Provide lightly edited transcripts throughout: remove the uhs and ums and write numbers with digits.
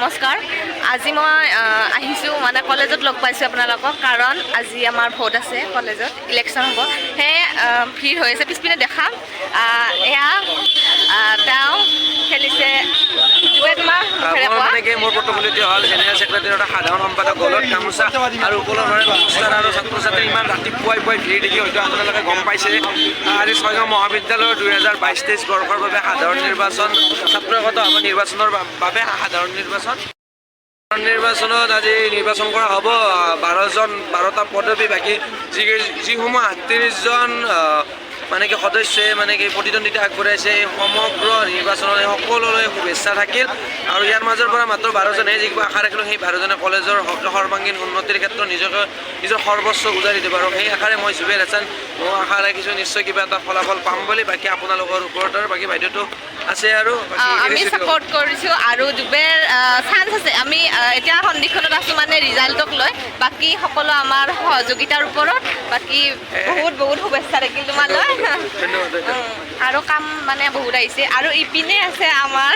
নমস্কাৰ। আজি মই আহিছোঁ, মানে কলেজত লগ পাইছোঁ আপোনালোকক, কাৰণ আজি আমাৰ ভোট আছে, কলেজত ইলেকশ্যন হ'ব। সেয়ে ভিৰ হৈ আছে, পিছপিনে দেখাম। এয়া তেওঁ খেলিছে। জুবে, তোমাৰ মুখেৰে মোৰ কোৱা। মানে কি, মোৰ পট্টবলিটি হ'ল জেনেৰেল ছেক্ৰেটাৰী, এটা সাধাৰণ সম্পাদক, গলত গামোচা আৰু উপলভৰে অনুষ্ঠান আৰু ছাত্ৰ ছাত্ৰী ইমান ৰাতিপুৱাই পুৱাই ভিৰ দেখি হয়তো আপোনালোকে গম পাইছে। আজি ছয়গাঁও মহাবিদ্যালয়ৰ 2022-23 বৰ্ষৰ বাবে সাধাৰণ নিৰ্বাচন, ছাত্ৰ একতা সভা নিৰ্বাচনৰ বাবে সাধাৰণ নিৰ্বাচন। সাধাৰণ নিৰ্বাচনত আজি নিৰ্বাচন কৰা হ'ব 12জন, 12টা পদবী। বাকী যিসমূহ 38জন মানে কি সদস্যই মানে কি প্ৰতিদ্বন্দ্বিতা আগবঢ়াইছে, এই সমগ্ৰ নিৰ্বাচনত সকলোলৈ শুভেচ্ছা থাকিল। আৰু ইয়াৰ মাজৰ পৰা মাত্ৰ 12জনহে জিকিব আশা ৰাখিলোঁ। সেই 12জনে কলেজৰ সৰ্বাংগীন উন্নতিৰ ক্ষেত্ৰত নিজকে নিজৰ সৰ্বস্ব উজাৰি দিব আৰু সেই আশাৰে মই জুবেৰ হাছান, মই আশা ৰাখিছোঁ নিশ্চয় কিবা এটা ফলাফল পাম বুলি। বাকী আপোনালোকৰ ওপৰত আৰু বাকী বাইদেউটো আছে আৰু বাকী আমি এৰিছোঁ দিয়ক। ছাপৰ্ট কৰিছোঁ আৰু জুবেৰ চান্স আছে। আমি এতিয়া সন্দিক্ষণত আছোঁ, মানে ৰিজাল্টক লৈ। বাকী সকলো আমাৰ সহযোগিতাৰ ওপৰত। বাকী বহুত বহুত শুভেচ্ছা থাকিল তোমালৈ। ধন্যবাদ, ধন্যবাদ। আৰু কাম মানে বহুত আহিছে। আৰু ইপিনে আছে আমাৰ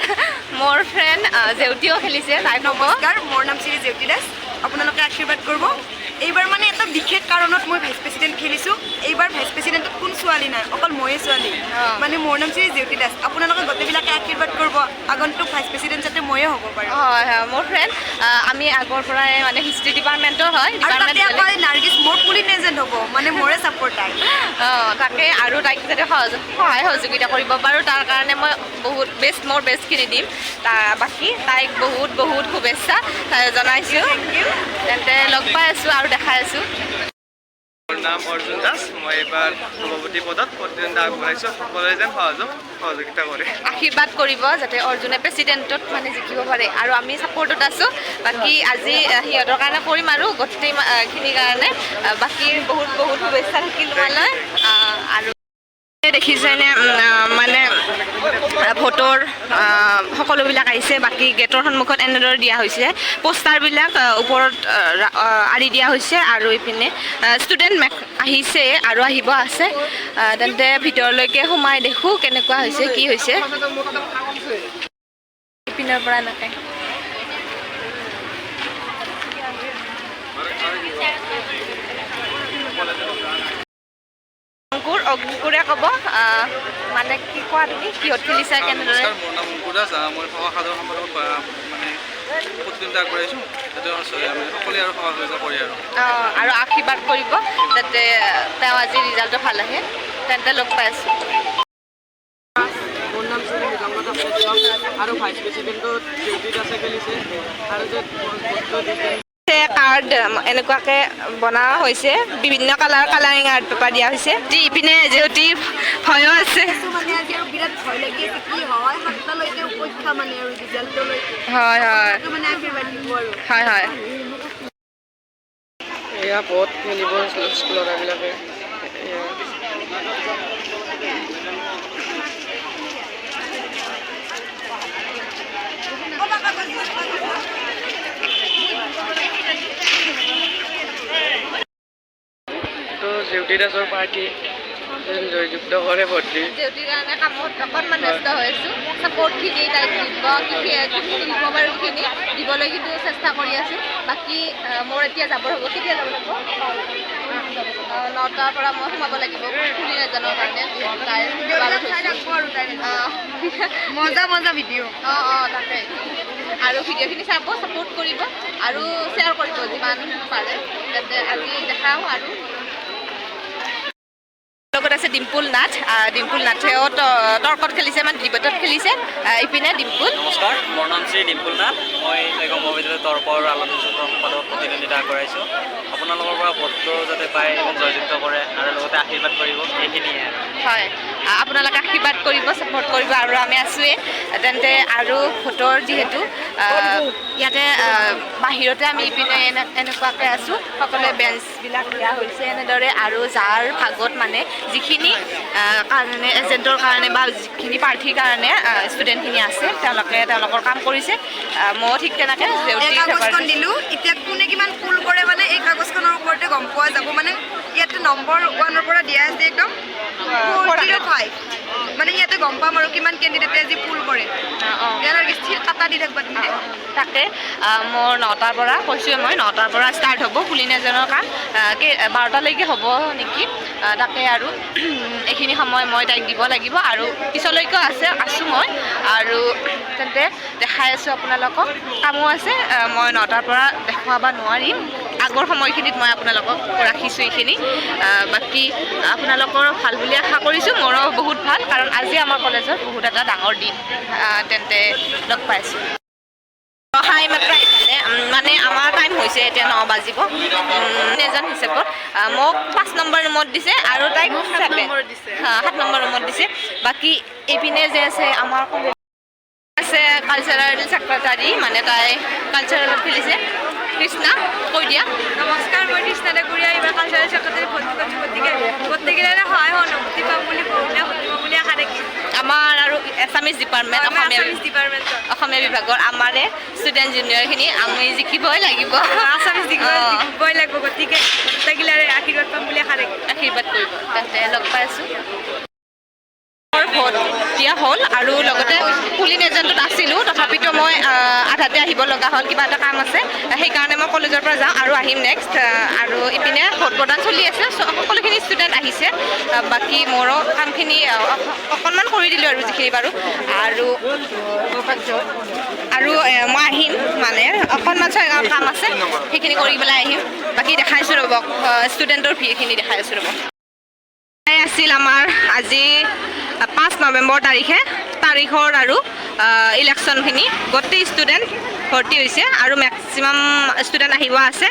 মোৰ ফ্ৰেণ্ড জেউতিও খেলিছে, তাই ক'ব। নমস্কাৰ, মোৰ নাম শ্ৰী জেউতি দাস। আপোনালোকে আশীৰ্বাদ কৰিব। এইবাৰ মানে এটা বিশেষ কাৰণত মই ভাইচ প্ৰেচিডেণ্ট খেলিছোঁ। এইবাৰ ভাইচ প্ৰেচিডেণ্টত কোন ছোৱালী নাই, অকল ময়ে ছোৱালী। মানে মোৰ নাম শ্ৰী জেউতি দাস। আপোনালোকে গোটেইবিলাকে আশীৰ্বাদ কৰিব, আগন্তুক ভাইচ প্ৰেচিডেণ্ট যাতে ময়ে হ'ব পাৰোঁ। হয় হয়, মোৰ ফ্ৰেণ্ড, আমি আগৰ পৰাই মানে হিষ্ট্ৰী ডিপাৰ্টমেণ্টৰ হয়। আৰু তাতে ডিপাৰ্টমেণ্ট আকৌ নাৰ্গিছ মোৰ পুলিং এজেণ্ট হ'ব, মানে মোৰে ছাপৰ্টাৰ। অঁ, তাকে। আৰু তাইক যাতে সহায় সহযোগিতা কৰিব পাৰোঁ, তাৰ কাৰণে মই বহুত বেষ্ট, মোৰ বেষ্টখিনি দিম। বাকী তাইক বহুত বহুত শুভেচ্ছা জনাইছোঁ। তেন্তে লগ পাই আছোঁ আৰু দেখাই আছোঁ। মোৰ নাম অৰ্জুন দাস। মই এইবাৰ সভাপতি পদত প্ৰতিদ্বন্দ্বিতা আগবঢ়াইছোঁ। সকলোৱে যেন সহযোগিতা কৰে। আশীৰ্বাদ কৰিব যাতে অৰ্জুনে প্ৰেচিডেণ্টত মানে জিকিব পাৰে আৰু আমি ছাপৰ্টত আছোঁ। বাকী আজি সিহঁতৰ কাৰণে কৰিম আৰু গোটেইখিনিৰ কাৰণে। বাকী বহুত বহুত শুভেচ্ছা থাকিল তোমালৈ। আৰু দেখিছেনে, মানে ভোটৰ সকলোবিলাক আহিছে। বাকী গেটৰ সন্মুখত এনেদৰে দিয়া হৈছে পোষ্টাৰবিলাক, ওপৰত আঁৰি দিয়া হৈছে। আৰু ইপিনে ষ্টুডেণ্ট আহিছে আৰু আহিব আছে। তেন্তে ভিতৰলৈকে সোমাই দেখোঁ কেনেকুৱা হৈছে, কি হৈছে। ইপিনৰ পৰা এনেকৈ অংকুৰ, অংকুৰে ক'ব। মানে কি কোৱা তুমি, কিহত খেলিছা, কেনেদৰে? নমস্কাৰ, মোৰ নাম অংকুৰ দাস। মই সহ সাধাৰণ সম্পাদক মানে প্ৰতিদ্বন্দ্বিতা আগবঢ়াইছোঁ। যাতে আমি সকলোৱে আৰু সহযোগিতা কৰি আৰু আৰু আশীৰ্বাদ কৰিব যাতে তেওঁ আজি ৰিজাল্টটো ভাল আহে। তেন্তে লগ পাই আছোঁ। মোৰ নাম শ্ৰী মৃদংগ দাস আৰু ভাইচ প্ৰেচিডেণ্টত জেউতি দাসে খেলিছে আৰু যে ভোটটো দিছে। কাৰ্ড এনেকুৱাকৈ বনোৱা হৈছে, বিভিন্ন কালাৰ, কালাৰিং আৰ্ট পেপাৰ দিয়া হৈছে। ইপিনে জেউতিৰ ভয়ো আছে। মানে আজি আৰু বিৰাট ভয় লাগি আছে, কি হয়। 7টালৈকে অপেক্ষা, মানে আৰু ৰিজাল্টলৈকে। হয় হয় মানে আশীৰ্বাদ দিব আৰু। হয় হয়। এয়া ভোট খেলিব ল'ৰাবিলাকে এয়া। তো জেউতি দাসৰ পাৰ্টি যেন জয়যুক্ত কৰে ভোট দি। জেউতিৰ কাৰণে কামত অকণমান ব্যস্ত হৈ আছোঁ। ছাপৰ্টখিনি তাইক দিব, কিখিনি দিব পাৰোঁ সেইখিনি দিবলৈ কিন্তু চেষ্টা কৰি আছোঁ। বাকী মোৰ এতিয়া যাবৰ হ'ব। কেতিয়া যাব লাগিব? 9টাৰ পৰা মই সোমাব লাগিব খুলি নাজানৰ কাৰণে, যিহেতু তাইৰ বাৰত হৈছোঁ। মজা মজা ভিডিঅ'। অঁ অঁ, তাকে। আৰু ভিডিঅ'খিনি চাব, ছাপৰ্ট কৰিব আৰু শ্বেয়াৰ কৰিব যিমান পাৰে। তেন্তে আজি দেখাওঁ। আৰু লগত আছে ডিম্পুল নাথ। ডিম্পুল নাথেও তৰ্কত খেলিছে, মানে ডিবেটত খেলিছে। ইপিনে ডিম্পুল। নমস্কাৰ, মোৰ নাম শ্ৰী ডিম্পুল নাথ। মই ছয়গাঁও মহাবিদ্যালয়ৰ তৰ্ক আৰু আলোচনা চক্ৰৰ সম্পাদক প্ৰতিদ্বন্দ্বিতা আগবঢ়াইছোঁ। আপোনালোকৰ পৰা ভোটটো যাতে পায় এবং জয়যুক্ত কৰে আৰু লগতে আশীৰ্বাদ কৰিব, এইখিনিয়ে আৰু। হয়, আপোনালোকে আশীৰ্বাদ কৰিব, ছাপৰ্ট কৰিব আৰু আমি আছোঁৱেই। তেন্তে আৰু ভোটৰ যিহেতু ইয়াতে বাহিৰতে আমি ইপিনে এনেকুৱাকৈ আছোঁ। সকলোৱে বেঞ্চবিলাক দিয়া হৈছে এনেদৰে। আৰু যাৰ ভাগত মানে যিখিনি কাৰণে এজেণ্টৰ কাৰণে বা যিখিনি প্ৰাৰ্থীৰ কাৰণে ষ্টুডেণ্টখিনি আছে, তেওঁলোকে তেওঁলোকৰ কাম কৰিছে। ময়ো ঠিক তেনেকৈ এই কাগজখন দিলোঁ, এতিয়া কোনে কিমান পুল কৰে মানে এই কাগজখনৰ ওপৰতে গম পোৱা যাব। মানে ইয়াতে নম্বৰ ওৱানৰ পৰা দিয়া আছে একদম 405। মানে ইয়াতে গম পাম আৰু কিমান কেণ্ডিডেটে আজি পুল কৰে। ইয়াৰ আৰু স্থিৰ কাটা দি থাকিবা তুমি দেই। তাকে মোৰ 9টাৰ পৰা কৈছোঁৱে মই, 9টাৰ পৰা ষ্টাৰ্ট হ'ব পুলিং এজনৰ কাম। 12টালৈকে হ'ব নেকি। তাকে আৰু এইখিনি সময় মই তাইক দিব লাগিব আৰু পিছলৈকেও আছে, আছোঁ মই আৰু তেন্তে দেখাই আছোঁ আপোনালোকক। কামো আছে, মই 9টাৰ পৰা দেখুৱাব নোৱাৰিম। আগৰ সময়খিনিত মই আপোনালোকক ৰাখিছোঁ এইখিনি। বাকী আপোনালোকৰ ভাল বুলি আশা কৰিছোঁ, মোৰো বহুত ভাল, কাৰণ আজি আমাৰ কলেজত বহুত এটা ডাঙৰ দিন। তেন্তে লগ পাইছোঁ। অহা এইমাত্ৰ আহিছিলে, মানে আমাৰ টাইম হৈছে এতিয়া 9 বাজিব। এজন হিচাপত মোক 5 নম্বৰ ৰুমত দিছে আৰু তাইক 7, 7 নম্বৰ ৰুমত দিছে। বাকী এইপিনে যে আছে আমাৰ কলেজ আছে কালচাৰেল ছেক্ৰেটাৰী, মানে তাই কালচাৰেলত খেলিছে। কৃষ্ণা, কৈ দিয়া। নমস্কাৰ, মই কৃষ্ণা ঠাকুৰীয়া, এইবাৰ কালচাৰেল ছেক্ৰেটাৰী ভৰ্তি কৰিছোঁ। গতিকে গোটেইকেইটাৰে সহায় সহানুভূতি পাম বুলি, বহুতে সুধিব বুলি আশা থাকিল। আমাৰ আৰু এছামিজ ডিপাৰ্টমেণ্ট, অসমীয়া আছামিজ ডিপাৰ্টমেণ্টৰ অসমীয়া বিভাগৰ আমাৰে ষ্টুডেণ্ট জুনিয়ৰখিনি আমি জিকিবই লাগিব। আছামিজ দিবই লাগিব। গতিকে গোটেইগিলাৰে আশীৰ্বাদ পাম বুলি আশা থাকিল। আশীৰ্বাদ কৰিব। তেন্তে লগ পাই আছোঁ। ভোট দিয়া হ'ল আৰু লগতে পুলিং এজেণ্টত আছিলোঁ, তথাপিতো মই আধাতে আহিব লগা হ'ল, কিবা এটা কাম আছে, সেইকাৰণে মই কলেজৰ পৰা যাওঁ আৰু আহিম নেক্সট। আৰু ইপিনে ভোট প্ৰদান চলি আছে, সকলোখিনি ষ্টুডেণ্ট আহিছে। বাকী মোৰো কামখিনি অকণমান কৰি দিলোঁ আৰু যিখিনি পাৰোঁ আৰু মই আহিম, মানে অকণমান ছয়গাঁৱৰ কাম আছে, সেইখিনি কৰি পেলাই আহিম। বাকী দেখাইছোঁ ৰ'ব, ষ্টুডেণ্টৰ ভিৰখিনি দেখাই আছোঁ ৰ'ব। আছিল আমাৰ আজি 5 নৱেম্বৰ তাৰিখৰ আৰু ইলেকশ্যনখিনি গোটেই ষ্টুডেণ্ট ভৰ্তি হৈছে আৰু মেক্সিমাম ষ্টুডেণ্ট আহিব আছে।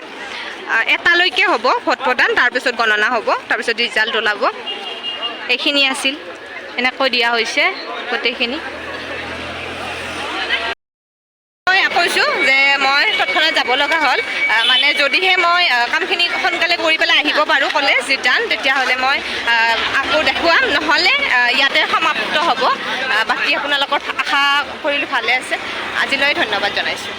1টালৈকে হ'ব ভোট প্ৰদান, তাৰপিছত গণনা হ'ব, তাৰপিছত ৰিজাল্ট ওলাব। এইখিনি আছিল, এনেকৈ দিয়া হৈছে গোটেইখিনি। মই কৈছোঁ যে মই তৎক্ষণাত যাব লগা হ'ল, মানে যদিহে মই কামখিনি সোনকালে কৰি পেলাই আহিব পাৰোঁ কলেজ ৰিটাৰ্ণ, তেতিয়াহ'লে মই আকৌ দেখুৱাম, নহ'লে ইয়াতে সমাপ্ত হ'ব। বাকী আপোনালোকৰ আশা কৰিলোঁ ভালে আছে। আজিলৈ ধন্যবাদ জনাইছোঁ।